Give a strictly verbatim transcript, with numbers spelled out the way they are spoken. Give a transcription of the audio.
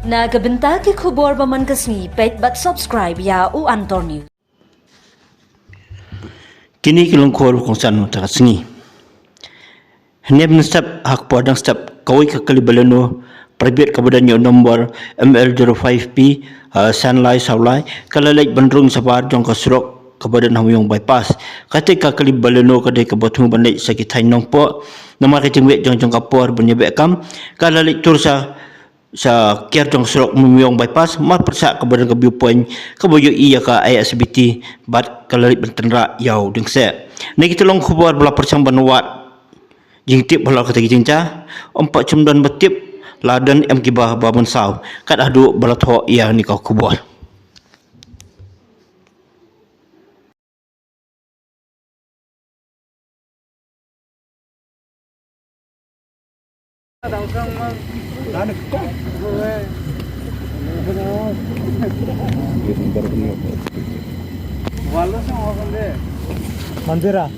Na ka bynta ki khubor ba man ka sngi, peit bad subscribe ïa U Antor News. Kine ki lyngkhor kongsan mynta ka sngi. Hynne mynstep ha ka por dang step kawei ka kali baleno private kaba don ïa u nombor M L zero five P, uh, san lai saw lai, ka la leit ban rung shabar jong ka surok kaba don ha Maïong bypass. Kata ka kali baleno ka dei kaba thmu ban leit sha ki thaiñ Nongpoh. Namar ka jingwet jong jong ka por ban ïabeh kam, ka la leit tur sha sha kiar jong surok Maïong bypass, mar pyrshah kaba don ka viewpoint kaba ïohi ïa ka I S B T bad ka la leit ban tynrah ïa u dieng kseh. Na kita long khubor ba la pyrshang ban wad jingtip halor kata ka jingjia, ym pat shym don ba tip, la don em kiba ba mynsaw, kat haduh ba la thoh ïa kane ka khubor. Mandir ah.